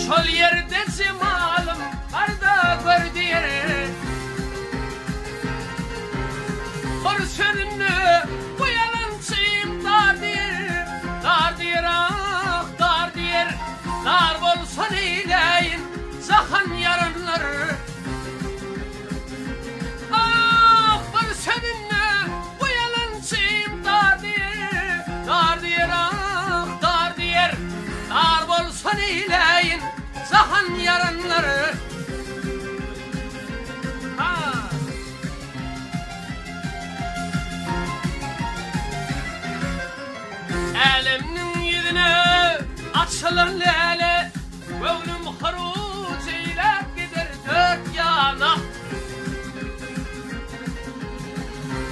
Şol ýerde jemalym barda gör diýer. Bir sözünde bu ýalançym dar diýer, Dar diýer ah, dar diýer, Dar bolsa neýläýin, jahan ýaranlar. Ah, bir sözünde bu ýalançym dar diýer, Dar diýer ah, dar diýer, Dar bolsa neýläýin, jahan ýaranlar. Älemniň ýüzüne açylan läle, Göwnüm hyruç eýläp gider dört ýana.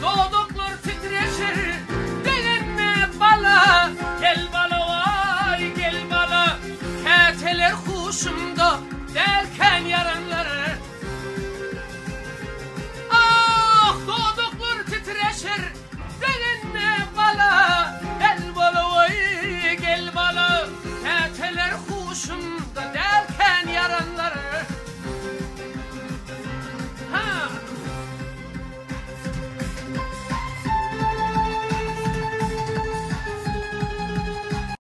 Dodaklar titreşir, begenme bala, Gel bala waý, gel bala, Käteler huşum.